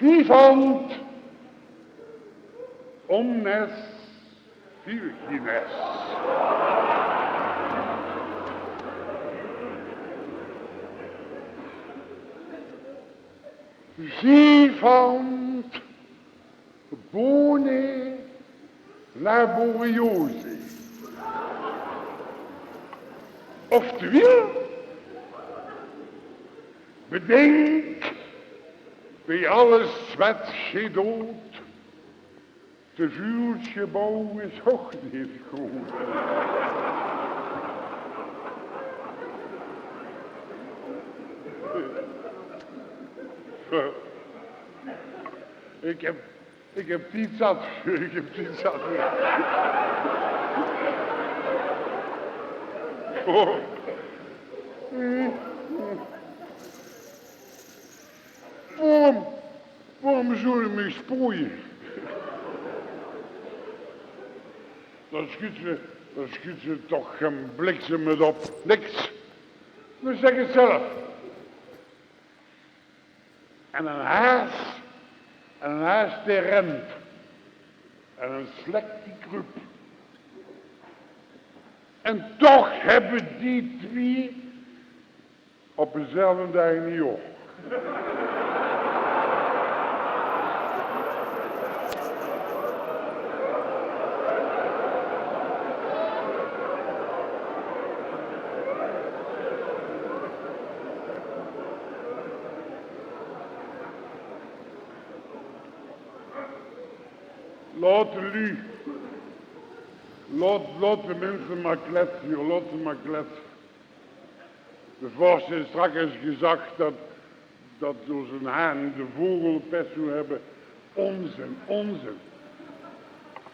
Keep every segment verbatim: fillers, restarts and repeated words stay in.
Vivant omnes virgines. Vivant bone laboriose. Oftewel, bedink, bie alles wat geej doot, te vuul sjebouw is ouch neet good. Ik heb, ik heb tied zat. Ik heb tied zat. Oh. Waorum, waorum zouw ik mich sproeie? Dan sjuut ze, dan sjuut ze toch gen bliksem mit op. Niks. Dan zeg het zelf. En en haas, en en haas die rent. En en slek die kruup. En toch hebbe die twie op dezelfde daag neet op. Laot de luuj, laot, laot de minse mer kletse, joh, laot ze mer kletse. De vors haet straks gezag det, det ós haan de vogelpest zouw hebbe. Onzin, onzin.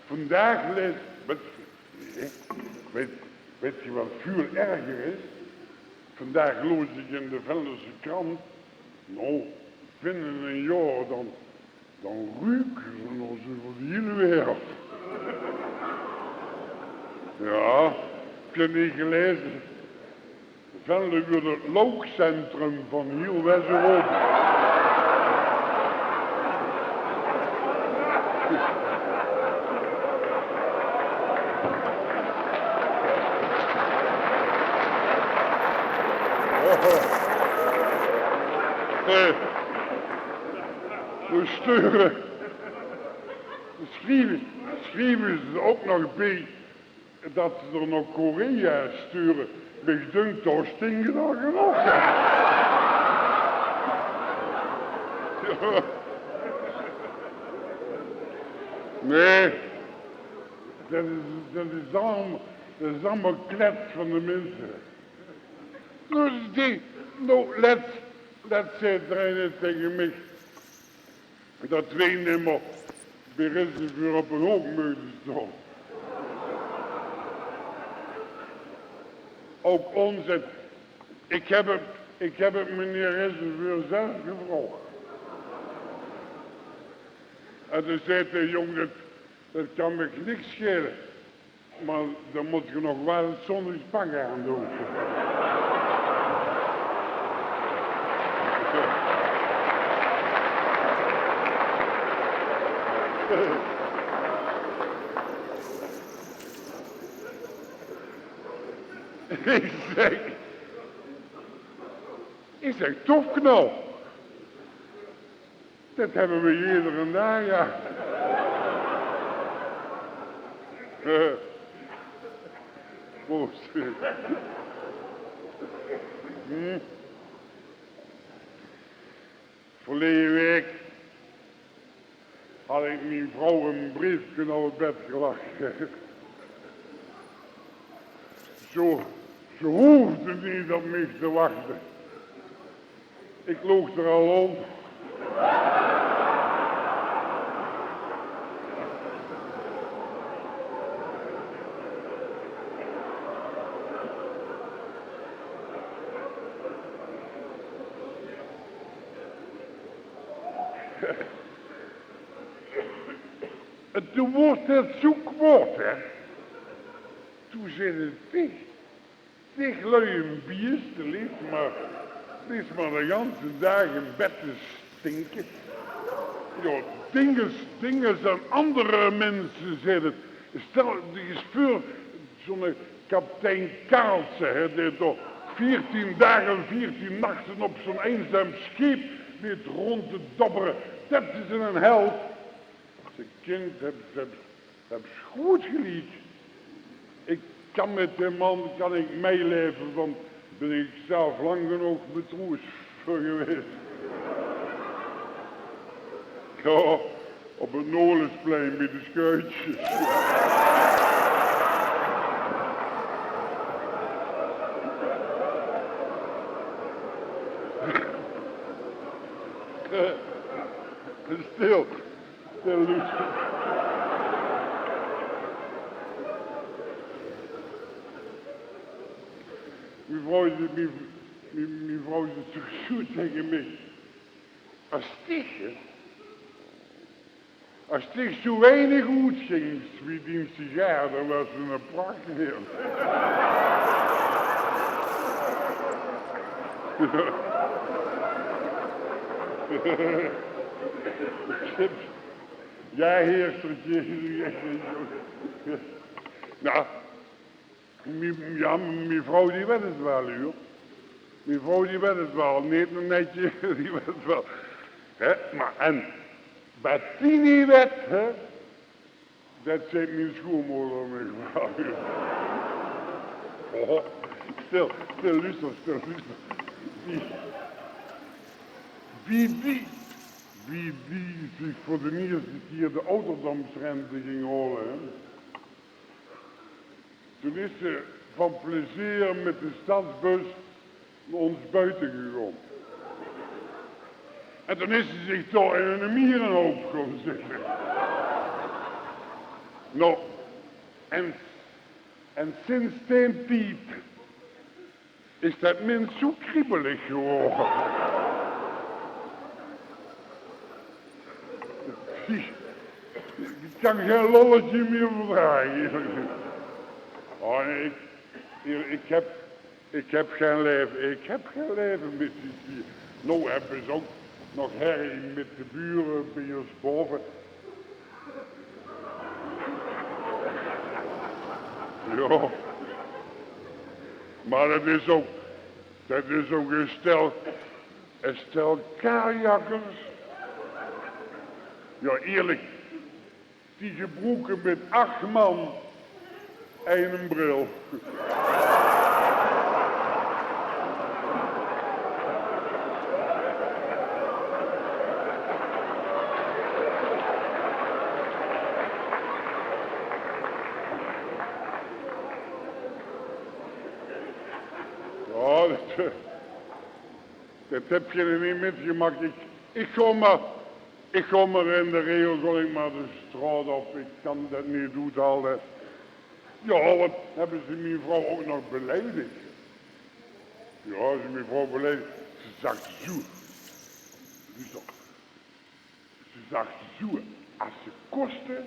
Vandaag lees, weit, weit, weit geej wat väöl erger is? Vandaag loos ik in de Venlose krant: nou, binne en jaor dan Dan ruke ze ós euver de hiele wereld. Jao, ik heb neet gelaeze. Venlo wuuert het loukcentrum van hiel West-Europa. Hey. We sjture. Sjrieve, sjrieve ze ouch nog bie det ze d'r nao Korea sjture. Mich dunk, dao stinke ze al genóg. Jao. Nae. Det is, det is allemaol, det is allemaol klets van de minse. Dus die, nou, lets, lets zag d'r eine taenge mich det weej nimmer bie Reservoir op en hook moge staon. Ouch onzin. Ik heb het, ik heb het meneer Reservoir zelf gevraog. En toen zag de jóng: det, det kan mich niks sjaele. Mer dan mót ge nog waal het zonnegspak aandoon. Ik zeg, ik zeg: tofknal. Det hebbe we iedere daag, jao. Proost. Hm. Verleje waek had ik mien vrouw en breefke op het bed gelag. Zo, ze hoofde neet op mich te wachte. Ik loog d'r al op. En toen woort het zoe kwaod, hè. Toen zag het: zeg, zeg, luie bieste, lees mer, lees mer de ganse daag in bed te stinke. Jao, dinges, dinges en anger minse, zag 't. Stel dich ins veur, zoe'ne kaptein Karelsen, hè, dae toch veertien daag en veertien nachte op zoe'n einzaam sjeep weit rónd te dobbere. Det is eine held. Zèk, kind, höbs, höbs, höbs good geliek. Ich kan mit dae man, kan ich meilaeve, want dao bön ich zelf lang genóg matroos veur gewaes. Jao, op 't Nolesplein bie de sjuitjes. Stil. Stil, Luus. Mien vrouw, mien, mien, mien vrouw zaet zoe zoet taenge mich: As dich, hè, as dich zoe weinig oetgings wie dien sigaar, dan waas se eine prachtige. Jao, heersertje. Jao, mien, jao, mien vrouw die wet 't waal, huur. Mien vrouw die wet 't waal. Neet, neet, die wet 't waal. Hè, mer en waat die neet wet, hè, det zaet mien sjoeanmoder mich waal, huur. Oh, stil, stil, luuster, stil, luuster. Wie, wie die, wie die zich veur d'n ierste kier de ouderdomsrente ging hole, hè. Toen is ze van plezeer mit de stadsbus nao ós buite gegaon. En toen is ze zich dao in eine mierenhoup gaon zitte. Noe, en, en sinds daen tied is det mins zoe kriebelig gewore. Ich, ich kan gein lolletje mieë verdrage. Oh nae, ich, ich höb, ich höb gein laeve, ich höb gein laeve mit die, die. Noe höbbe ze ouch nog herrie mit de bure bie ós bove. Jao. Mer det is ouch, det is ouch ein stel, ein stel kajakkers. Jao, ierlik. Die gebroeke mit ach man eine bril. Jao, det, eh, det höb geer neet mitgemaak. Ich, ich gaon mer, ich gaon mer in de regel, gaon ich mer de straot op. Ich kan det neet oethalde. Jao, waat höbbe ze mien vrouw ouch nog beleidig? Jao, ze mien vrouw beleidig. Ze zag zoe. Luuster. Ze zag zoe: As ze koste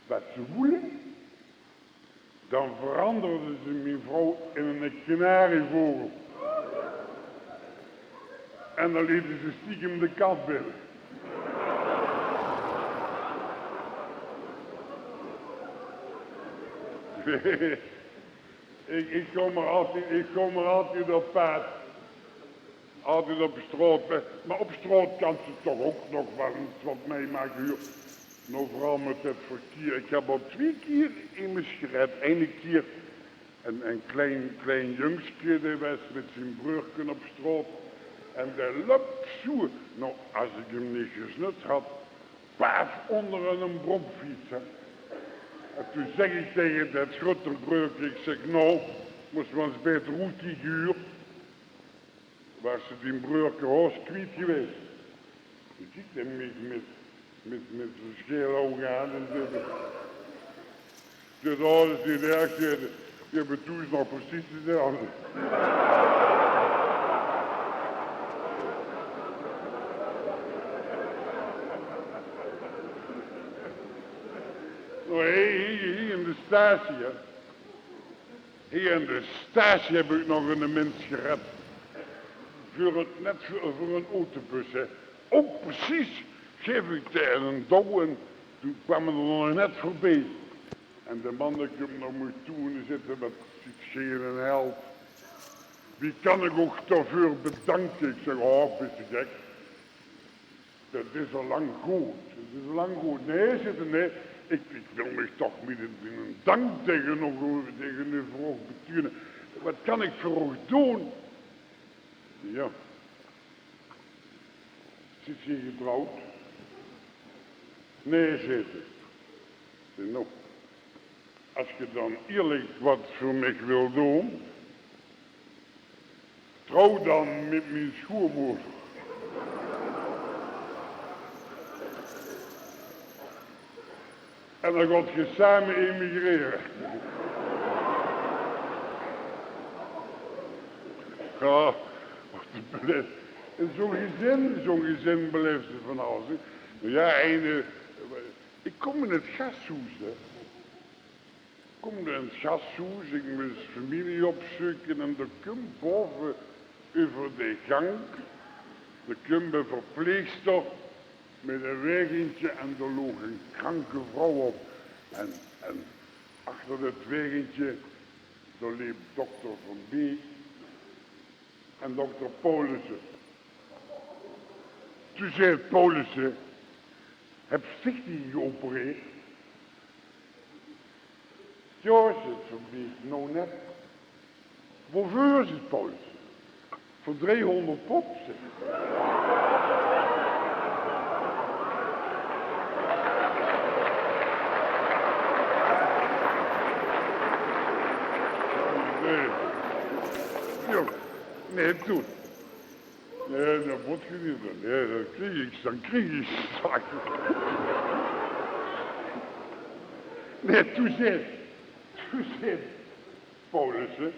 waat ze woele, dan veranderde ze mien vrouw in eine kanarievogel. En dan lete ze stiekem de kat binne. Ich, ich gaon mer altied, ich gaon mer altied op paad. Altied op straot, hè. Mer op straot kans se toch ouch nog waal ins waat meimake, huur. Noe, veural mit 't verkeer. Ich höb al twieë kier emes gered. Eine kier ein, ein klein, klein jungske, dae waas mit zien breurke op straot. En dae löp zoe, noe, as ich 'm neet gesnut had, paaf, ónger eine bromfiets, hè. En toen zèk ich taenge det groeter breurke, ich zèk: "Noe, mós se mer ins baeter oetkieke, huur. Waas se dien breurke haos kwiet gewaes." Toen kiek dae mich mit, mit, mit zoe'n sjael oug aan en zaet: "Dit alles neet erg," zaet 'r, "veer höbbe thoes nog precies dezelfde." Noe, hie, hie, hie in de stasie, hè. Hie in de stasie höb ich nog eine mins gered. Veur 't, net veur, veur eine autobus, hè. Ouch precies Gaef ich dae eine douw en toen kwaam 'r d'r nog net veurbie. En de man dae kump nao mich toe en dae zaet: "Waat zeet geer eine held. Wie kan ich uch daoveur bedanke?" Ich zèk: "Oh, bis se gek. Det is al lang good. Det is al lang good." "Nae," zaet 'r, "nae. Ich, ich wil mich toch mit ein, ein dank taenge uch, taenge uch betuge. Waat kan ich veur uch doon?" "Jao. Zeet geer getrouwd?" "Nae," zaet 'r. Ich zèk: "Noe, es geer dan ierlik waat veur mich wilt doon, trouw dan mit mien sjoeanmoder. En dan gaot geer same emigrere." Jao, waat ein beleving. In zoe'n gezin, zoe'n gezin belaefs se van alles, hè. Mer jao, eine, ich kóm in 't gasthoes, hè. Ich kóm in 't gasthoes, ich mós femilie opzeuke en dao kump baove euver de gank, dao kump ein verpleegster mit ein waegentje en dao loog ein kranke vrouw op. En, en achter det waegentje, dao leep dokter Van Beek en dokter Paulussen. Toen zaet Paulussen: "Höbs dich die geopereerd?" "Jao," zaet Van Beek, "noe net." "Waoveur?" zaet Paulussen. "Veur driehóngerd pop," zaet 'r. Nae. Jao. Nae, doe. Nae, det mót geer neet doon. Nae, det krieg ich, det krieg ich, zag ich. Nae, toen zaet, toen zaet Paulussen,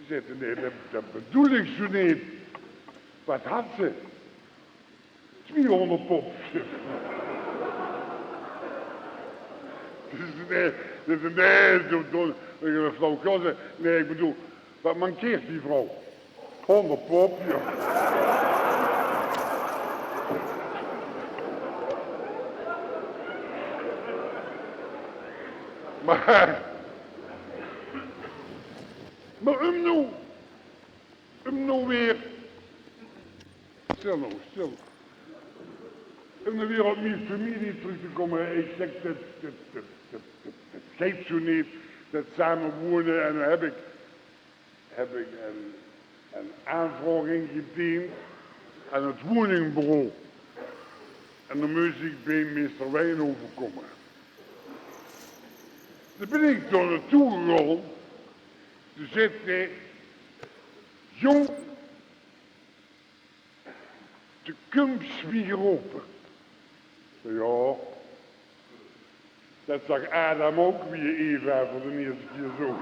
zaet 'r: "Nae, det, det bedoel ich zoe neet. Waat haet ze?" "Twiehóngerd pop." Dus nae, dus nae, doe, doe, ich höb flauwekul gezag. "Nae, ich bedoel, waat mankeert die vrouw?" "Hóngerd pop, jao." Mer, mer um noe, um noe weer, stil noe, stil. Um noe weer op mien femilie trök te kómme, ich zèk, det, det, det geit zoe neet, det same wone. En dan höb ich, höb ich ein, ein aanvraog ingedeend aan 't woningbureau. En dan mós ich bie meister Wijnhoven kómme. Dao bön ich dao nao toe gegange. Toen zaet 'r: "Jóng, de kums wie gerope." Jao, det zag Adam ouch, wie hae Eva veur de ierste kier zoog.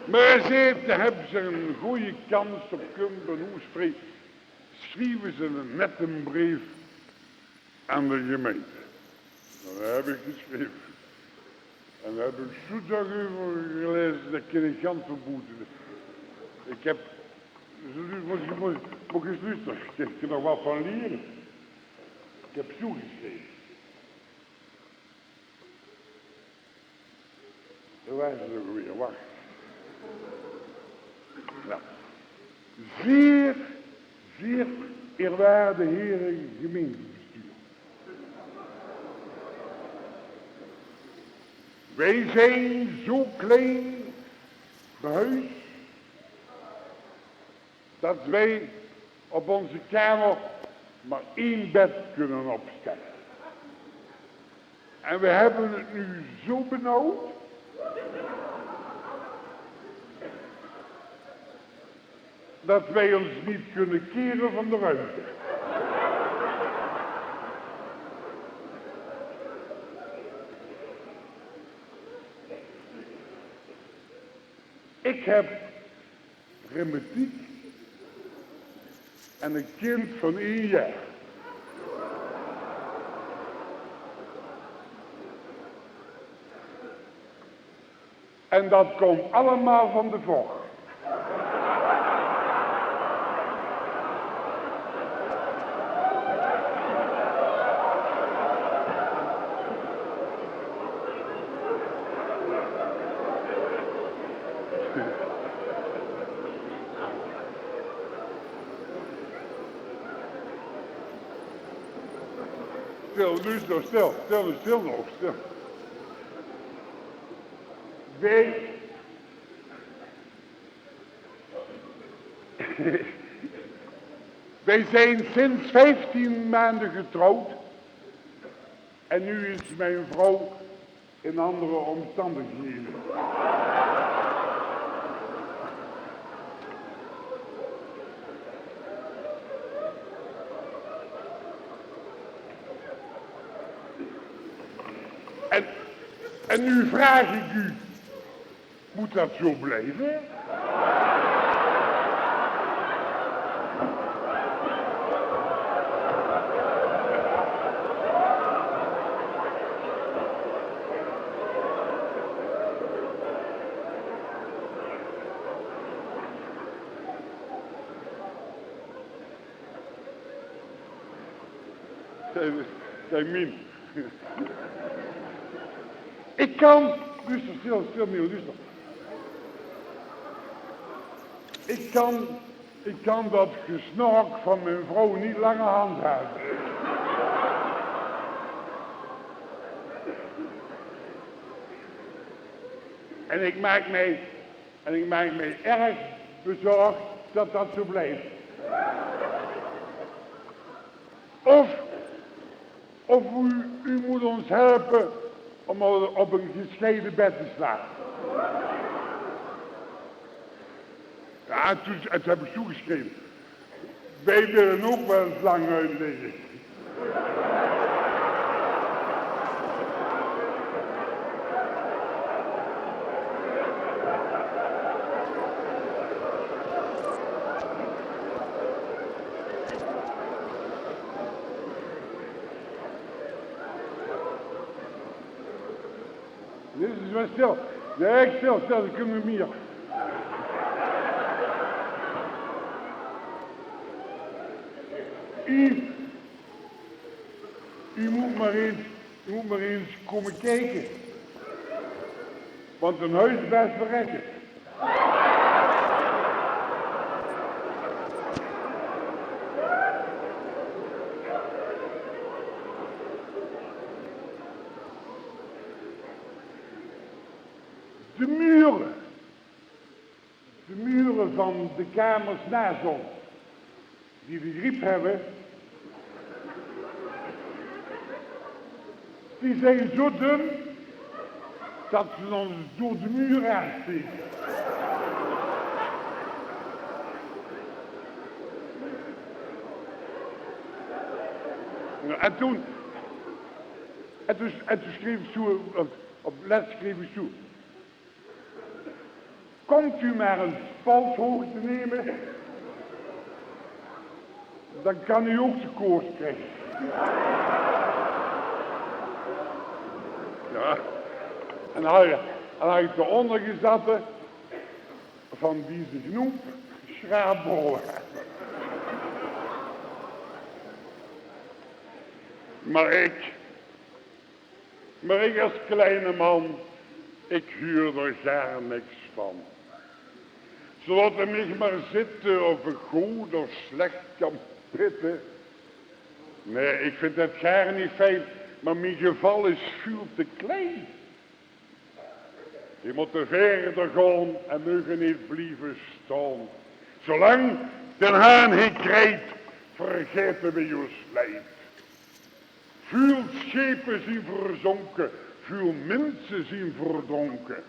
Mer hae zaet: "Dao höbs se ein gooj kans, dao kums se in Oostvries, sjrief ins eine nette breef aan de gemeinte." Det höb ich gesjreve. En dao höb ich zoe daag euver gelaeze, det kin ich gans verboete. Ich höb, mót, mót, mót ich ins loestere. Ich kin d'r nog waat van liere. Ich höb zoe gesjreve. Dao waas 't ouch weer, wach. Jao. Zeer, zeer eerwaarde here gemeintebestuur. Wij zijn zo klein behuisd dat wij op onze kamer maar één bed kunnen opstellen. En we hebben het nu zo benauwd dat wij ons niet kunnen keren van de ruimte. Ik heb rheumatiek en een kind van één jaar. En dat komt allemaal van de vocht. Stil, luuster, stil, stil, stil nog, stil. Wij, wij zijn sinds vijftien maanden getrouwd en nu is mijn vrouw in andere omstandigheden. En, en nu vraag ik u, moet dat zo blijven? Zij, zij min. Ik kan, luuster, stil, stil, Miel, luuster. Ik kan, ik kan dat gesnork van mijn vrouw niet langer handhaven. En ik maak mij, en ik maak mij erg bezorgd dat dat zo blijft. Of, of u, u moet ons helpen om al op een gescheiden bed te slapen. Ja, en toen, en toen heb ik toegeschreven: wij willen ook wel eens lang uitliggen. Dit is wel stil. Nee, ik stil, stil, ik kan niet meer. U, u moet maar eens, u moet maar eens komen kijken. Want een huis best verrekken. De muren. De muren van de kamers naast ons, die de griep hebben, die zijn zo dun dat ze ons door de muur aansteken. En toen, en toen, en toen schreef ik zo, op, op les schreef ik zo: komt u maar eens polshoogte nemen, dan kan u ook de koorts krijgen. Ja. En dan had, dan had ik eronder gezet: van deze knoep schraapbollen. Maar ik, maar ik als kleine man, ik huur er gaar niks van. Ze laten mich maar zitten of ik good of slecht kan pitten. Nee, ik vind het gaar niet fijn, maar mijn geval is veel te klein. Die moeten verder gaan en mogen niet blijven staan. Zolang Den Haan hie krijt, vergeten we ons leid. Veel schepen zijn verzonken, veel mensen zijn verdronken.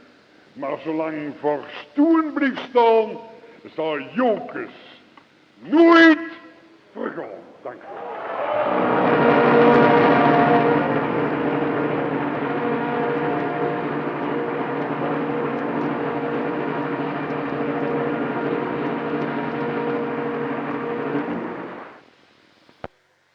Maar zolang Vorst Toen blijft staan, zal Jocus nooit vergaan. Dank u.